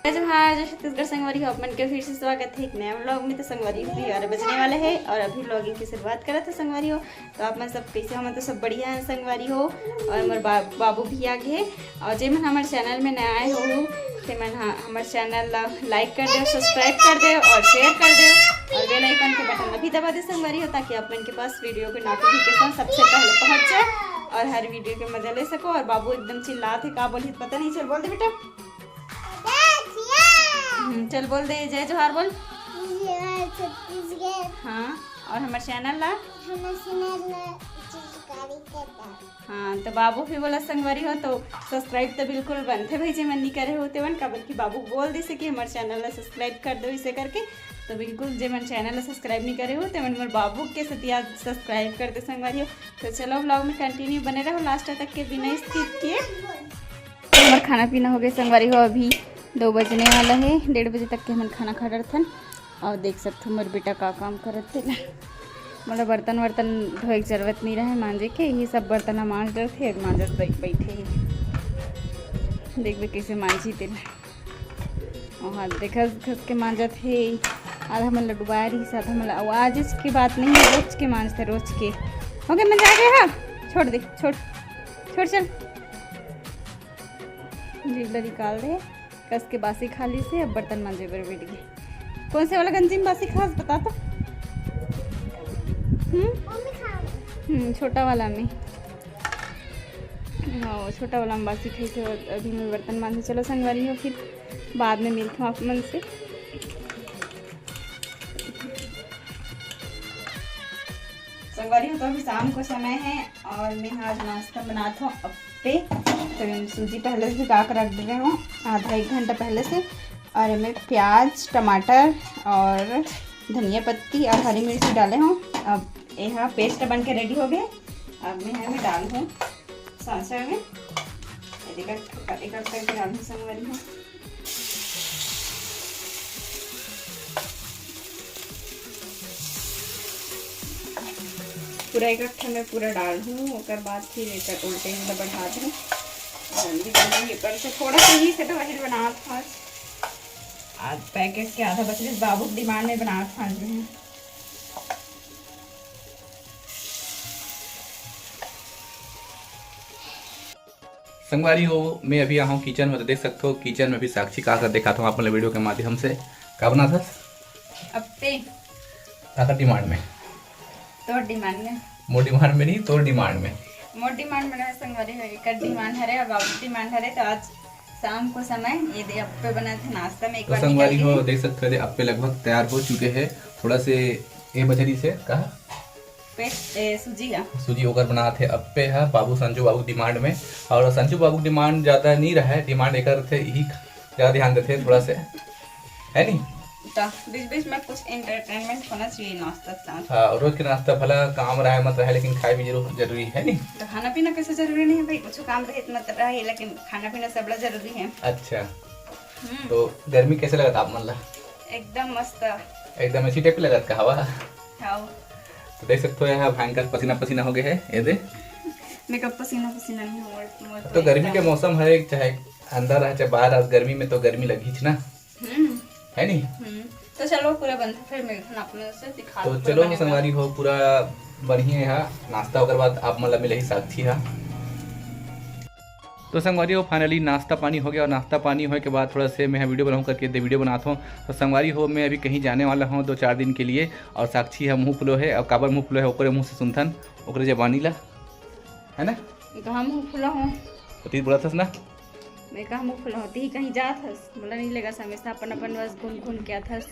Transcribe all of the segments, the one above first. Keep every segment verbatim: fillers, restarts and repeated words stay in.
जय जोहार, जय छत्तीसगढ़ संगवारी हो, आप मन के फिर से स्वागत है एक नया व्लॉग में। तो संगवारी हो, ग्यारह बजने वाला है और अभी व्लॉगिंग की शुरुआत करत है संगवारी हो। तो आप मन सब कैसे हो? मैं तो सब बढ़िया है संगवारी हो। और मोर बा-, बाबू भी आ गए हैं। और जे मन हमारे चैनल में नया आए हो, ते मन ह-, हमारे चैनल ला लाइक कर दे, सब्सक्राइब कर दे और शेयर कर दे और बेल आइकन के बटन ला भी दबा दे संगवारी हो, ताकि आप मन के पास वीडियो के नोटिफिकेशन सबसे पहले पहुंच जाए और हर वीडियो के मजा ले सको। और बाबू एकदम चिल्लात है, का बोली पता नहीं, चल बोल दे बेटा। हम्म, चल बोल दे, जय जोहार बोल। जय छत्तीसगढ़। हाँ, और हमारे चैनल ला? हमारे चैनल ला सब्सक्राइब कर दो। हाँ, तो बाबू भी बोला संगवारी हो, तो सब्सक्राइब तो बिल्कुल बनथे भाई, जे मन नहीं करे हो तेवन, काबर कि बाबू बोल दिसे कि हमारे चैनल ला सब्सक्राइब कर दो इसे करके। तो बिल्कुल जे मन चैनल ला सब्सक्राइब नहीं करे हो, तेवन मोर बाबू के सतिया सब्सक्राइब कर दे संगवारी हो। तो चलो, व्लॉग में कंटिन्यू बने रहो लास्ट तक के बिना स्किप किए। हमार खाना पीना हो गए संगवारी हो, अभी दो बजने वाला है, डेढ़ बजे तक के हमन खाना खा डरथन। और देख सकथो मोर बेटा का काम करत हे। मोला बर्तन वर्तन धोए के जरूरत नहीं रहे मांजे के, ये सब बर्तन ह मांज डरथे, मांजत बै-, बैठे हे। देखबे कैसे मांजी तेला। और हाथ देखस घस के मांजत हे। आधा मन ल डुबाए रहिस, आधा मन ल, अउ आज के बात नहीं है, रोज के मांजथे, रोज के। हो गए, मंजा गए हा। छोड़ दे, छोड़, छोड़, चल। जीभ ल निकाल दे, कस के बासी खा लिस हे, अब बर्तन मांजे बर बैठ गए। कौन से वाला गंजी में बासी खास, बता तो। हम्म? हम्म, छोटा वाला में। हाँ, छोटा वाला में बासी खाई थे, अभी मैं बर्तन मांजे। चलो संगवारी हो, फिर बाद में मिलता हूँ आप मन से। संगवारी हो, तो अभी शाम को समय है और मैं आज नाश्ता बनात हूँ अप्पे। तो मैं सूजी पहले से भिगा के रख दे रहे हूँ आधा एक घंटा पहले से। और मैं प्याज, टमाटर और धनिया पत्ती और हरी मिर्ची डाले हूँ। अब यह पेस्ट बन के रेडी हो गए। अब मैं यहाँ में डाल हूँ सांचा में, एक एक, एक एक करके डाल हूँ संगवारी हूँ। पूरा एक ठन में पूरा डाल हूँ, ओकर बाद फिर एकर उल्टे ही बढ़ा दूँ। जल्दी जल्दी एकर से थोड़ा सा ही से तो वही बनात हूँ। आज पैकेट के आधा बचले, बाबू के डिमांड में बनात हूँ आज मैं। संगवारी हो, मैं अभी आहूँ किचन में, तो देख सकते हो किचन में भी साक्षी का कर दिखाता हूँ आप लोग वीडियो के माध्यम से। का बनात हस? अप्पे। काकर डिमांड में? तोर डिमांड में। मोर डिमांड में नहीं, तोर डिमांड में। मोर डिमांड में नहीं, संगवारी हो, एकर डिमांड हरे और बाबू डिमांड हरे, तो आज शाम को समय ये दे अप्पे बनात हे नाश्ता में। एक तो बार संगवारी निकल हो, के देख सकते हो, ये अप्पे लगभग तैयार हो चुके हैं। थोड़ा से ये बचरी से कहा पेस्ट, ए, सूजी ला। सूजी ओकर बनात हे अप्पे हा, बाबू, संजू बाबू डिमांड में। और संजू बाबू डिमांड ज्यादा नहीं रहा है, डिमांड एकर थे, यही ज्यादा ध्यान देते हैं थोड़ा से, है नी? तो बीच बीच में कुछ एंटरटेनमेंट होना चाहिए नाश्ता के साथ। हाँ, रोज के नाश्ता भला काम रहे मत रहे, लेकिन खाए भी जरूर जरूरी है नी? तो खाना पीना कैसे जरूरी नहीं है भाई, कुछ काम रहे मत रहे, लेकिन खाना पीना सबला जरूरी है। अच्छा, हम्म। तो गर्मी कैसे लगत आप मन ला? एकदम मस्त। एकदम एसी टाइप के लगत का हवा? हाँ। तो देख सकते हो यहाँ भयंकर पसीना पसीना हो गए है, ये दे। मेकअप पसीना पसीना नहीं हो, मोर, मोर तो गर्मी के एकदम मौसम है, चाहे अंदर रहे चाहे बाहर, आज गर्मी में तो गर्मी लगी ना, हम्म। है नी? हम्म। तो चलो पूरा बंद, फिर मिलते हैं आप लोगों से, दिखा तो दो पूरा चलो बनेगा। संगवारी हो, पूरा बढ़िया है नाश्ता, ओकर बाद आप मन ला मिलही साक्षी हा। तो संगवारी हो, finally नाश्ता पानी हो गया और नाश्ता पानी होए के बाद थोड़ा से मैं वीडियो बनाऊँ करके दे वीडियो बनात हूँ। तो संगवारी हो, मैं अभी कहीं जाने वाला हूँ दो चार दिन के लिए और साक्षी है मुँह फुलो है और काबर मुँह फुलो है ओकरे मुँह से सुनथन ओकरे जबानी ला, है ना? कहाँ मुँह फुला हूँ? तो तीन बोला था ना? मैं कहाँ मुँह फुला हूँ? ती कहीं जात हस, बोला नहीं लेगा हमेशा अपन अपन बस घूम घूम के आत हस।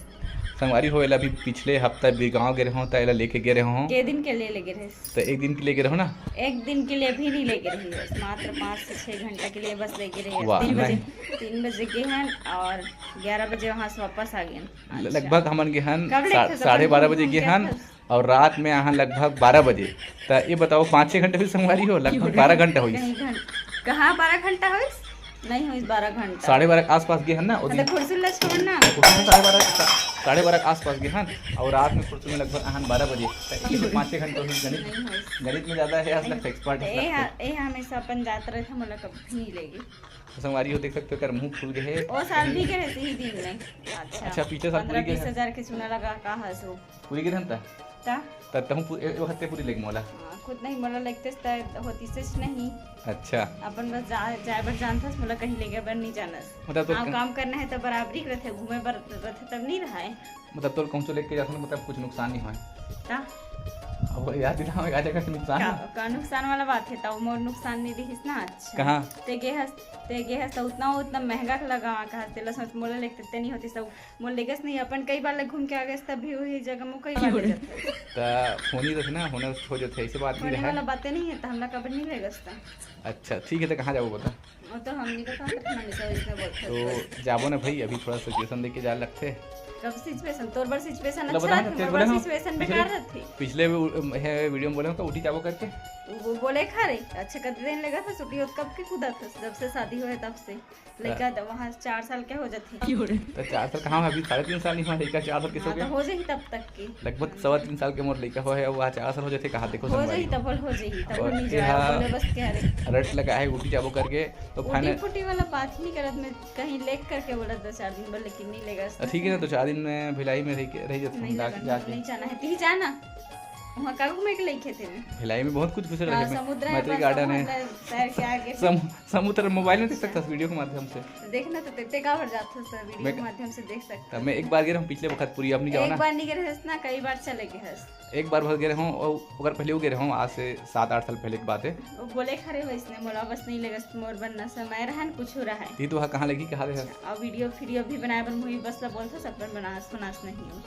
संगवारी हो, एला अभी पिछले हफ्ता भी गाँव गे रहे हूँ, तो एला लेके गे रहे हूँ। के दिन के लिए लेके रहे? तो एक दिन के लिए गे रहे हो ना? एक दिन के लिए भी नहीं लेके रही बस, मात्र पाँच से छः घंटा के लिए बस लेके रही। वाह, तीन बजे, नहीं। तीन बजे गए हैं और ग्यारह बजे वहाँ से वापस आ गए हैं। ल-, अच्छा। लगभग हमन गे हन कब सा-, लेके साढ़े बारह बजे गे हन। और रात में आहा लगभग बारह बजे। त ये बताओ, पाँच छः घंटा भी संगवारी हो, लगभग बारह घंटा होइस। कहीं घं-, कहाँ बारह घंटा होइस? नहीं होइस बारह घंटा। साढ़े बारह के आसपास गे हन ना, ओ दिन। मतलब कुर्सी ला छोड़ ना। कुर्सी में साढ़े बारह, साढ़े बारह के आसपास गे हन, और रात में परसों में लगभग आहन बारह बजे। त एक तो पाँच छः घंटे ही गणित, नहीं होइस। गणित में ज़्यादा है, आज तक एक्सपर्ट ए है। हा, ए हा हमेशा अपन जात रहे थे, मोला कभी नहीं लेगे। तो संगवारी हो, देख सकते हो, कर मुंह फूल गए है। ओ साल भी गए सही दिन में। अच्छा, अच्छा, पीछे साल पूरी गए बीस हजार के चूना लगा का हस वो। पूरी गए हन त? ता? त तहूँ पू-, ए, वक्त पूरी लेगे मोला। हाँ, खुद नहीं मोला लगते त होती सच नहीं। अच्छा। अपन बस जा-, जाए बर जानथस, मोला कहीं लेगे बर नहीं जानस। मतलब तो हाँ, क- काम करना है तो बराबरी के रहते, घूमे बर रहते तब नहीं रहा है। मतलब तोर कहूँ लेके जाथन, मतलब कुछ नुकसान नहीं होय। का? अब याद दिलावे का जगह से नुकसान का, है? का नुकसान वाला बात है? तब मोर नुकसान नहीं दिहिस ना। अच्छा। कहाँ? ते गे हस, ते गे हस त उतना, उतना महंगा के लगा कहा, तेला सोच मोला लेके ते नहीं होती सब, मोर लेगस नहीं, अपन कई बार ले घूम के आ गए, तब भी वही जगह में कई बार ले जाते। त होनी रहे ना, होना हो जाते, ऐसी बात नहीं होने रहे। वाला बातें नहीं है, तो हमला कब नहीं लेगस त। अच्छा, ठीक है, तो कहाँ जाबो बता? वो तो हमनी का काम करना, हमेशा इसमें बोलते हैं। तो जाबो ना भाई, अभी थोड़ा सिचुएशन देख के जाए लगते। कब सिचुएशन? तोर बर सिचुएशन मतलब अच्छा बता ना, रहथे, तेरे मोर बोले बर ना, सिचुएशन पिछले, बेकार रहथे। पिछले वी-, है वीडियो में बोले हो तो उठी जाबो करके। वो बोले खा रे, अच्छा कद दिन लेगा था छुट्टी, होत कब के कूदा था, जब से शादी हुआ है तब से। लइका त वहाँ चार साल के हो जाथे। तो चार साल कहाँ, अभी साढ़े तीन साल नहीं हुआ, लइका चार साल कैसे हो हाँ, गया? तो हो जाही तब तक के। लगभग सवा तीन साल के मोर लइका हो है, वहाँ चार साल हो जाथे, कहाँ देखो हो संगवारी जाही, हो। तब हो जाही, तब और नहीं ये जाए, हाँ, बोले बस क्या रे। रट लगा है, उठी जाबो करके, तो उठी फाइनल फुटी वाला बात ही नहीं करत, मैं कहीं लेग करके बोला दो चार दिन बर, लेकिन नहीं लेगा। ठीक है ना, दो चार दिन में भिलाई में रह के, रह जाते हम नहीं जाके, जाना, जाके। नहीं जाना है, ती जाना। वहाँ का घूमे के लइके थे? भिलाई में बहुत कुछ घूमे हाँ, लगे, समुद्र है, मैत्री बस गार्डन है। समुद्र तैर के आगे। सम-, समुद्र मोबाइल में देख सकता है, वीडियो के माध्यम से। देखना तो तेते का भर जात हो सर, वीडियो मैं के माध्यम से देख सकता तब मैं एक बार गए रहूँ पिछले वक्त पूरी, अब नहीं जाओ एक ना। बार नहीं गए रहस ना, कई बार चले गए हस। एक बार भर गए रहूँ और ओकर पहले वो गए रहूँ, आज से सात आठ साल पहले की बात है। वो बोले खरे वैसने मोला बस नहीं लेगस, मोर बर न समय रहन कुछ रहे। ती तो वहाँ कहाँ लगी, कहाँ रहे? और वीडियो फीडियो भी बनाए बर मुही बस ला बोलथस, अपन बनास बनास नहीं हो।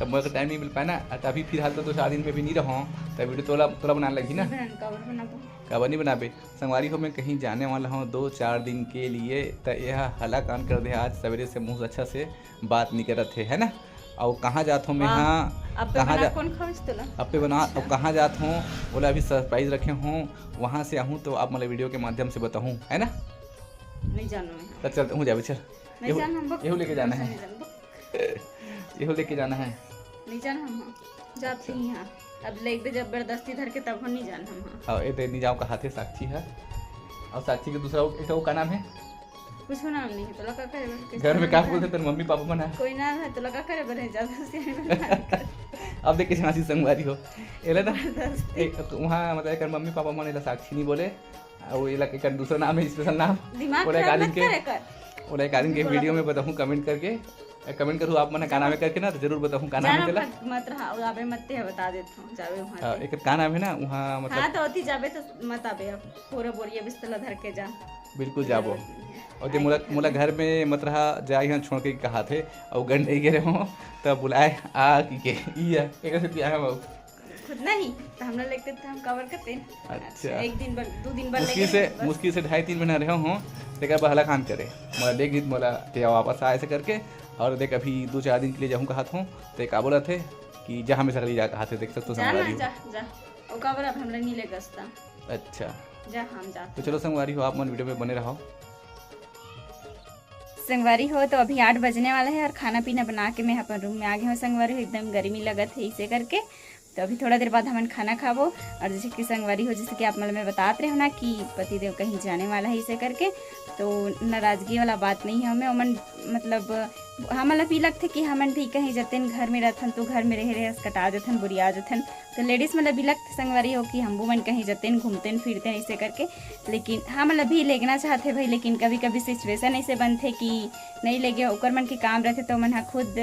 तब मोला टाइम नहीं मिल पाए ना, त अभी फिलहाल तो दो चार दिन में भी नहीं रहूँ, त वीडियो तोला, तोला बनाने लगी ना। नहीं बनान, काबर बनाबो? काबर नहीं बनाबे? संगवारी हो, मैं कहीं जाने वाला हूँ दो चार दिन के लिए, त यह हला कान कर दे, आज सवेरे से मुँह अच्छा से बात नहीं करत हे, है ना? और कहाँ जात हूँ मैं? वाह, हाँ, अब पे कहाँ बना जा-, कौन खवाइस तोला? अब पे बना, अच्छा। अब कहाँ जात हूँ, बोला अभी सरप्राइज रखे हूँ, वहाँ से आहूँ तो आप मतलब वीडियो के माध्यम से बताहूँ, है ना? नहीं जानू मैं। तो चल, हूँ जाबे, चल। नहीं एहू, जान हम बक-, एहू लेके जाना है। नहीं जान बक-, एहू लेके जाना है। नहीं जान हम, हाँ। जाती अच्छा। ही हाँ। अब लेग दे जबरदस्ती धर के तब हम नहीं जान हम, हाँ। हाँ, ए ते नहीं जाओ कहा थे साक्षी है। और साक्षी के दूसरा वो, एक वो का नाम है? कुछ नाम नहीं है, तो लगा करे बर, घर में का बोलते तेरे मम्मी पापा मन है? कोई नाम है, तो लगा करे बर है, ज्यादा से नहीं बना कर। अब देख कैसे हंसी संगवारी हो। एले ना, दिमाग एक, वहाँ मतलब एक मम्मी पापा मन एला साक्षी नहीं बोले, और एला एक दूसरा नाम है, स्पेशल नाम। दिमाग ओला एक खराब आदमी मत के, करे कर। ओला एक आदमी के बोला वीडियो में बताहूँ कमेंट करके, कमेंट करू आप मन का नाम है करके ना, तो जरूर बताहूँ का नाम है जाना तेला। मत, मत रहा, और अबे मत ते बता देत हूँ, जाबे वहाँ हाँ, ते। एक का नाम है ना, वहाँ मतलब हाँ, तो ओती जाबे तो मत आबे अब, पूरा बोरिया बिस्तला धर के जा। बिल्कुल जाबो। जरूरत नहीं है। और जे आए मोला, के घर मोला में। घर में मत रहा, जा यहाँ छोड़ के कहा थे, और गन नहीं गिरे हो, तब बुलाए आ की के, ई है, एक से पिया है वो। खुद नहीं, तो हमरा लगते तो हम कवर करते हैं। अच्छा। अच्छा, एक दिन बर, दो दिन बर मुश्किल लेके से, बस। मुश्किल से ढाई तीन महीना रहे हो, तेकर बहला काम करे। मोला देख जीत, मोला ते वापस आए से करके, और देख अभी दो चार दिन के लिए जाहूँ कहा था, ते का बोला थे कि जा हमेशा के लिए जा कहा थे, देख सकते हो जा ना, संगवारी हो। जा, जा। ओ काबर अब हमरा नहीं ले गस्ता। अच्छा। जा, हम जाते तो हैं। चलो संगवारी हो, आप मन वीडियो में बने रहो। संगवारी हो, तो अभी आठ बजने वाला है और खाना पीना बना के मैं अपन रूम में आ गई हूँ। संगवारी हो, एकदम गर्मी लगत है इसे करके। तो अभी थोड़ा देर बाद हमन खाना खाबो और जैसे कि संगवारी हो, जैसे कि आप मन मैं बतात रहे हो ना कि पतिदेव कहीं जाने वाला है इसे करके, तो नाराजगी वाला बात नहीं है हमें। ओमन मतलब हमन ला भी लगथे कि हमन भी कहीं जतेन घर में रहथन तो घर में रहे रहे कटा जथन, बुरिया जथन। तो लेडीज मन ला भी लगथे संगवारी हो कि हमू मन कहीं जतेन, घूमतेन फिरतेन इसे करके, लेकिन हमन ला भी लेगना चाहथे भाई, लेकिन कभी कभी सिचुएशन ऐसे बनथे कि नहीं लेगे, ओकर मन के काम रहथे तो मन ह खुद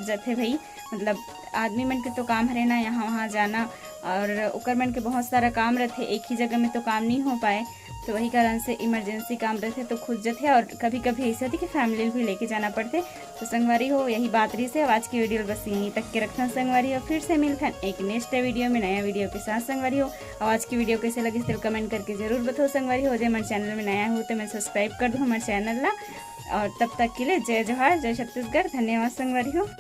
जथे भाई। मतलब आदमी मन के तो काम हरे ना यहाँ वहाँ जाना, और ओकर मन के बहुत सारा काम रहथे, एक ही जगह में तो काम नहीं हो पाए, तो वही कारण से इमरजेंसी काम रहथे तो खुद जथे, और कभी कभी ऐसे होथे कि फैमिली भी लेके जाना पड़थे। तो संगवारी हो, यही बात रही से। अब आज की वीडियो बस यहीं तक के रखथन संगवारी हो, फिर से मिलथन एक नेक्स्ट वीडियो में नया वीडियो के साथ संगवारी हो। और आज की वीडियो कैसे लगी तेल कमेंट करके जरूर बताओ संगवारी हो। जे मन चैनल में नया हो तो मैं सब्सक्राइब कर दो हमारे चैनल ला। और तब तक के लिए जय जोहार, जय छत्तीसगढ़, धन्यवाद संगवारी हो।